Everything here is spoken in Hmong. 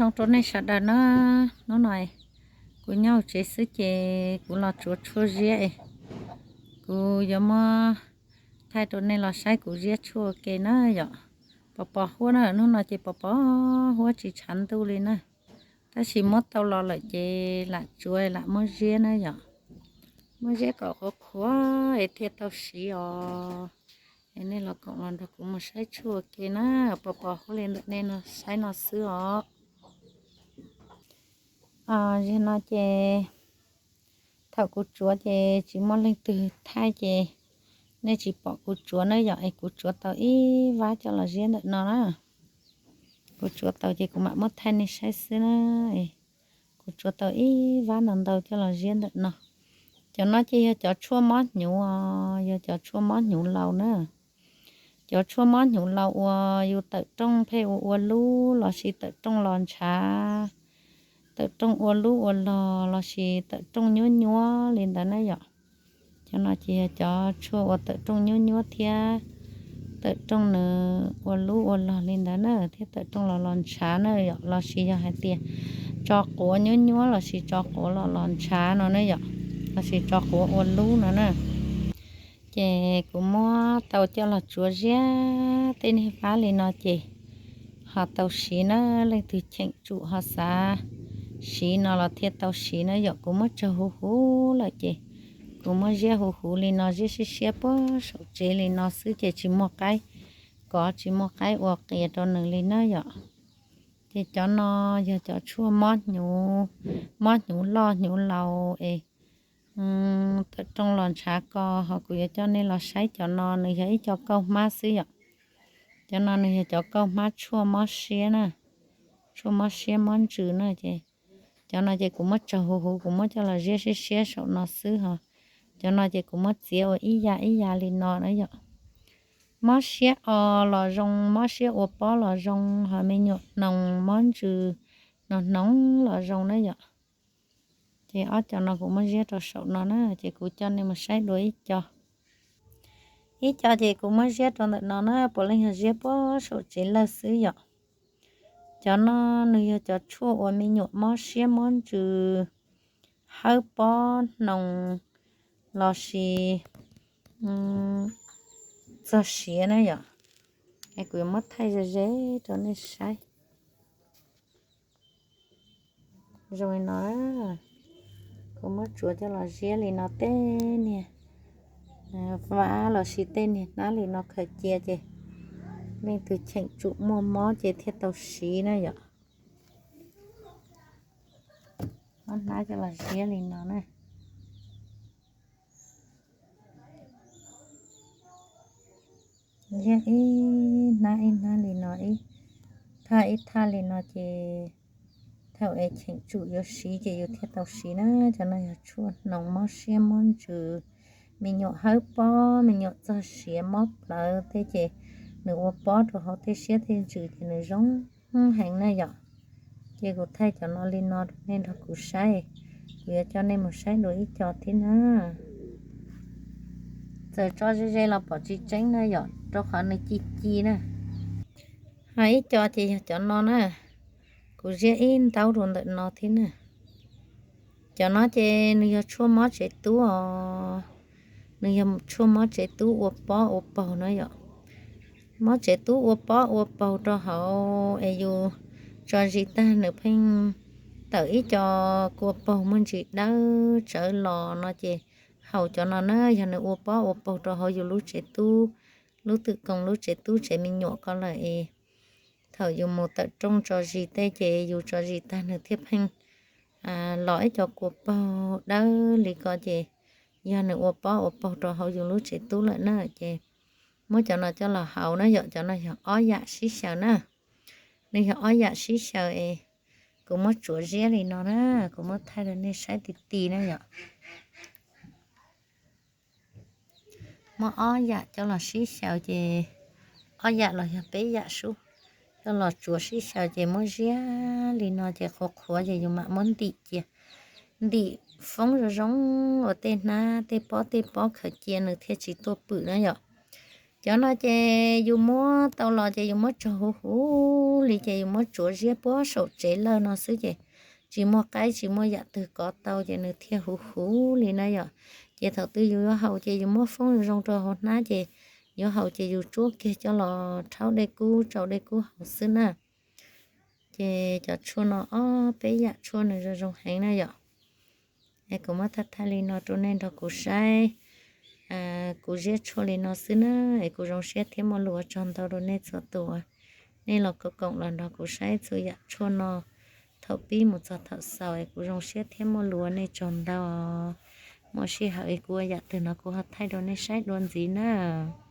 Nyob zoo rau nej sawv daws na, hnub no kuv nyob hauv tsev xwb ces kuv los tsuav tshuaj ziab es kuv yuav muab thaij rau nej los saib kuv ziab tshuaj ua ke na yom. Pos pos huab na, hnub no ces pos pos huab tsis tshav ntuj li na, tab sis muab tau los lawm ces lam tsuav lam muab ziab na yom. Muab ziab kom qhuav qhuav es thiaj tau siv os. Es nej los koom los nrog kuv mus saib tshuaj ua ke na, pos pos huab li ntawm nej no saib no xwb os. Zaum no ces thaum kuv tsuav ces tsis muaj leej twg thaij ces nej tsis pom kuv tsuav na yom, es kuv tsuav tau ib vab coj los ziab ntawm no na. Kuv tsuav tau ces kuv mam muab thaij nej saib xwb na. Kuv tsuav tau ib vab ntau ntau coj los ziab ntawm no. Cov no ces yog cov tshuaj mob hnyuv os, yog cov tshuaj mob hnyuv laus na. Cov tshuaj mob hnyuv laus uas yus tawm rooj pheej ua ua lub lossis tawm rooj los ntshav, tawm rooj ua lub ua log lossis tawm rooj nyuab nyuab li ntawd na yom. Cov no ces yog cov tshuaj uas tawm rooj nyuab nyuab thiab tawm rooj nws ua lub ua log li ntawd na, thiab tawm rooj los los ntshav na yom, lossis yog hais tias tso quav nyuab nyuab lossis tso quav los los ntshav no na yom, lossis tso quav ua lub no na. Ces kuv muab tau coj los tsuav ziab tej niag vab li no ces ho tau siv na, leej twg cheem tsum ho xav siv no los thiaj tau siv na yom. Kuv muab tsaws huv huv lawm ces kuv muab ziab huv huv li no, ziab siab siab puag saum tsev li no xwb ces tsis muaj qaib kov tsis muaj qaib ua qias rau nws li na yom. Ces cov no yog cov tshuaj mob hnyuv, mob hnyuv loj hnyuv laus es tawm rooj los ntshav ko, ho kuv yuav coj nej los saib cov no, nws yog ib co kauj hmab xwb yom. Cov no nws yog cov kauj hmab tshuaj mob siab na, tshuaj mob siab mob ntsws na ces cov no ces kuv muab tsaws huv huv, kuv muab coj los ziab siab siab saum no xwb ho. Cov no ces kuv muab txiav ua ib yam ib yam li no na yom. Mob siab os los zoo, mob siab ua pob los zoo, ho me nyuam hnoos mob ntsws hnoos hnoos los zoo na yom. Ces ob co no kuv muab ziab rau saum no na, ces kuv coj nej mus saib dua ib co. Ib co ces kuv muab ziab rau ntawm no na, puav leej yog ziab puag saum tsev lawj xwb yom. Cov no nws yog cov tshuaj uas me nyuam mob siab mob ntsws, hawb pob hnoos lossis txog siav na yom. Es kuv yuav muab thaij ze ze rau nej saib. Zoo li no, kuv muab tsuav coj los ziab li no, tej niag vab lossis tej niag hnab li no khaws cia ces leej twg cheem tsum muaj mob ces thiaj tau siv na yom. Muab hnab coj los ziab li no na. Ziab ib hnab ib hnab li no, ib thaj ib thaj li no ces thaum es cheem tsum yuav siv ces yus thiaj tau siv na. Cov no yog tshuaj hnoos mob siab mob ntsws, me nyuam hawb pob, me nyuam txog siav mob plawv tej ces nws ua pob rau hauv tej siab tej ntsws ces nws zoo heev na yom. Ces kuv thaij cov no li no rau nej nrog kuv saib, kuv yuav coj nej mus saib dua ib co thiab na. Txawm tso ze ze los pom tsis tseeb na yom, rau qhov nws ci ci na. Ho ib co ces yog cov no na, kuv ziab ib ntaub rau ntawm no thiab na. Cov no ces nws yog tshuaj mob tsev tub os, nws yog tshuaj mob tsev tub ua pob ua paug na yom. Mob tsev tub ua pob ua paug rau hauv es yus tso zis tag nws pheej tawm ib co kua paug muaj ntsis dawb tsawv los no ces haus cov no na, yog nws ua pob ua paug rau hauv yus lub tsev tub, lub twm koos lub tsev tub tsev me nyuam ko lawm es thaum yus mus tawm rooj tso zis tej ces yus tso zis tag nws thiaj pheej los ib co kua paug dawb li ko ces yog nws ua pob ua paug rau hauv yus lub tsev tub lawm na ces muab cov no coj los haus na yom. Cov no yog ob yam sib xyaw na, nws yog ob yam sib xyaw es kuv muab tsuav ziab li no na, kuv muab thaij rau nej saib ti ti na yom. Muab ob yam coj los sib xyaw ces ob yam los yog peb yam sub coj los tsuav sib xyaw ces muab ziab li no ces qhuav qhuav ces yus mam muab ntim cia, ntim foob zoo zoo ua tej hnab tej pob tej pob khaws cia nws thiaj tsis tuaj pwm na yom. Cov no ces yus muab tau los ces yus muab tsog huv huv li ces yus muab tsuav ziab puag saum tsev lawj no xwb ces tsis muaj qaib tsis muaj yam twg kov tau ces nws thiaj huv huv li na yom. Ces thaum twg yus yuav haus ces yus muab foob zoo rau hauv hnab ces yuav haus ces yus tsuab kiag coj los rhaub dej kub tsau dej kub haus xwb na. Ces cov tshuaj no ob peb yam tshuaj nws zoo zoo heev na yom. Es kuv muab thaij thaij li no rau nej nrog kuv saib kuv ziab tshuaj li no xwb na. Es kuv zoo siab thiab muaj lus ua tsaug ntau rau nej txhua tus uas nej los koom koom los nrog kuv saib txhua yam tshuaj no thaum pib mus txog thaum xaus es kuv zoo siab thiab muaj lus ua nej tsaug ntau. Muaj sij hawm es kuv ua yam twg no kuv ho thaij rau nej saib dua ntxiv nawb.